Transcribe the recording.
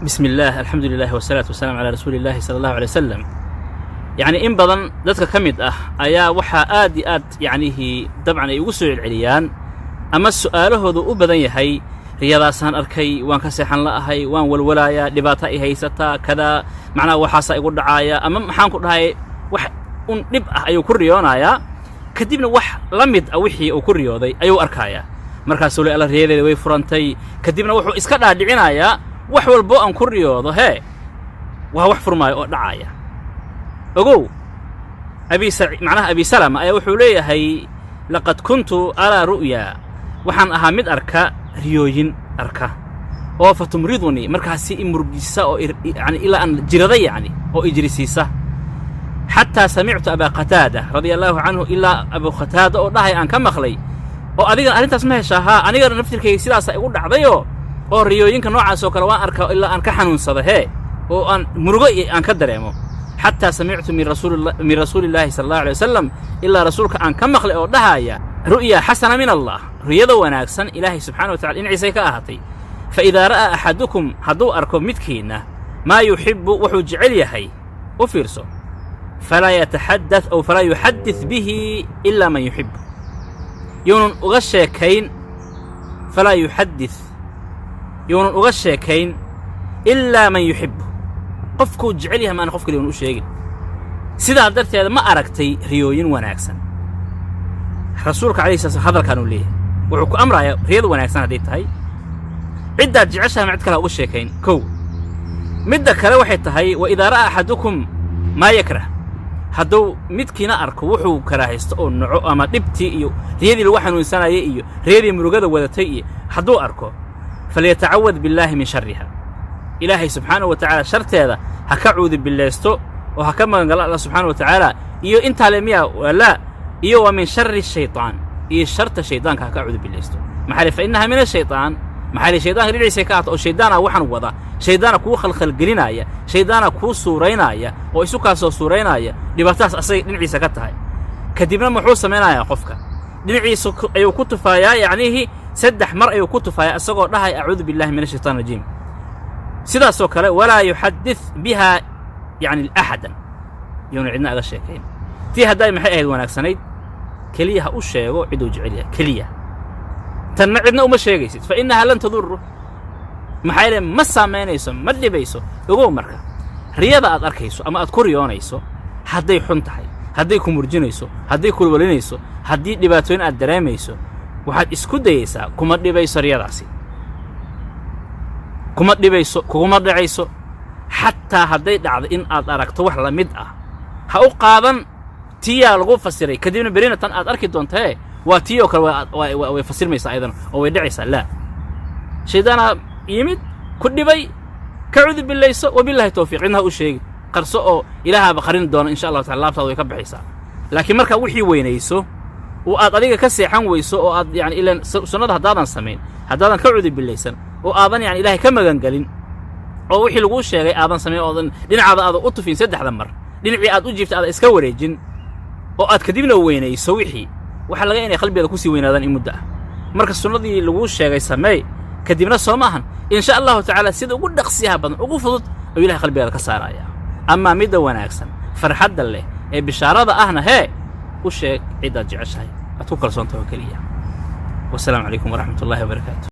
Bismi illaah, alxamdu lilah, wasalaatu wasalaam calaa rasuuli illahi sala allahu alay wasalam. Yacni in badan dadka ka mid ah ayaa waxaa aad iyo aad yacnihii dabcan ay ugu soo celceliyaan ama su'aalahoodu u badan yahay: riyadaasaan arkay, waan ka seexan la'ahay, waan walwalaayaa, dhibaata i haysataa, kadaa, macnaha waxaasaa igu dhacaaya, ama maxaan ku dhahay, wax un dhib ah ayuu ku riyoonayaa. Kadibna wax la mid ah wixii uu ku riyooday ayuu arkaayaa. Markaasuu le: "Alla, riyadeeda way furantay." Kadibna wuxuu iska dhaadhicinayaa: wax walbo aan ku riyoodo hee waa wax furmaayo oo dhacaaya. Ogow, macnaha Abi Salama ayaa wuxuu leeyahay: "Laqad kuntu araa ru'yaa", waxaan ahaa mid arka riyooyin arka oo "fatumridunii", markaasi i murgisa oo yani ilaa aan jirada, yacni oo ijrisiisa. "Xataa samictu Abaa Qataada radia allaahu canhu", ilaa Abu Qataada oo dhahay aan ka maqlay. Oo adigana arrintaas ma heshaa? Haa, anigana naftirkayga sidaasaa igu dhacdayoo oo riyooyinka noocaas oo kale waan arkaa ilaa aan ka xanuunsado hee oo aan murugo aan ka dareemo. "Xataa samictu min rasuuli illaahi sala allahu alay wasalam", ilaa rasuulka aan ka maqlay oo dhahaaya: "Ru'ya xasana min Allah", riyada wanaagsan Ilaahay subxana wa tacala dhinaciisay ka ahaatay. "Fa idaa ra'aa axadukum", hadduu arko midkiinna, "maa yuxibbu", wuxuu jecel yahay, u fiirso, "falaa yataxaddath aw falaa yuxaddith bihi ilaa man yuxibbu", yuunan uga sheekayn, "falaa yuxaddith", yuunan uga sheekayn "ilaa man yuxibbu", qofkuu jecel yahay maana qof kale yuunan u sheegin. Sidaa darteeda ma aragtay riyooyin wanaagsan, rasuulka alayhi sala slam hadalkaanuu leeyahay, wuxuu ku amrayaa: riyada wanaagsan hadday tahay, ciddaad jeceshahay ma cid kale ha uga sheekayn. Kow, midda kale waxay tahay: "Wa idaa ra'aa axadukum maa yakrah", hadduu midkiina arko wuxuu karaahaysto oo naco, ama dhibtii iyo riyadii lagu xanuunsanayay iyo riyadii murugada wadatay iyo hadduu arko, "falyatacawad billaahi min sharriha", Ilaahay subxaanahu wa tacaala sharteeda ha ka cuudi billaysto oo ha ka magangalo Alla subxaana wa tacaala. Iyo intaa le miya? Laa, iyo "wa min sharri shaytaan", iyo sharta shaydaanka ha ka cuudi billaysto. Maxaa li? "Fa innaha min ashaytaan", maxaa li? Shaydaanka dhinaciisay ka ahaato oo shaydaana waxaan wada, shaydaana kuu khalkhalgelinaya, shaydaana kuu suuraynaya oo isu kaa soo suuraynaya. Dhibaatadaas asagay dhinaciisa ka tahay. Kadibna muxuu samaynayaa qofka? Dhinaciisa ayuu ku tufaayaa, yacnihii saddex mar ayuu ku tufayaa, isagoo dhahay: "Acuudu billahi min ashaytaan rajiim." Sidaasoo kale "walaa yuxaddith bihaa", yacni "axadan", yuuna cidna aga sheekayn. Tii hadday maxay ahayd wanaagsanayd? Keliya ha u sheego ciduu jecel yahay keliya. Tanna cidna uma sheegaysid. "Fa innahaa lan tadurru", maxaa yeele ma saamaynayso, ma dhibayso. Ogow marka, riyada aad arkayso ama aad ku riyoonayso hadday xun tahay, hadday ku murjinayso, hadday kulwalinayso, haddii dhibaatooyin aad dareemayso, waxaad isku dayaysaa kuma dhibayso riyadaasi, kuma dhibayso, kuguma dhacayso. Xataa hadday dhacdo in aad aragto wax la mid ah, ha u qaadan tiyaa lagu fasiray, kadibna berina tan aad arki doontae waa tii oo kale, way fasirmaysaa ayadana oo way dhacaysaa. Laa, shaydaanaa yimid ku dhibay, ka cudi billayso. Wabillahi tawfiiq. Cidna ha u sheegin, qarso oo Ilaahaaba qarin doona insha allahu tacala, laabtaada way ka baxaysaa. Laakiin markaa wixii weynayso oo aad adiga ka seexan weyso oo aad yani ilaan sunnada haddaadan samayn, haddaadan ka cudi billaysan oo aadan yani Ilaahay ka magangelin oo wixii laguu sheegay aadan samayn, oodan dhinacaada aadan u tufin saddexda mar, dhinacii aad u jiiftay aadan iska wareejin, oo aad kadibna weynayso wixii, waxaa laga inay qalbigeeda kusii weynaadaan in muddo ah. Marka sunnadii laguu sheegay sameey, kadibna soo maahan, insha allahu tacaala sida ugu dhaqsiyaha badan, ugu fudud ayuu Ilahay qalbigeeda ka saarayaa. Amaa midda wanaagsan, farxadda leh ee bishaarada ahna hee u sheeg ciddaad jeceshahay, aad ku kalsoontahay oo keliya. Wasalaamu calaykum waraxmat ullahi wabarakaatu.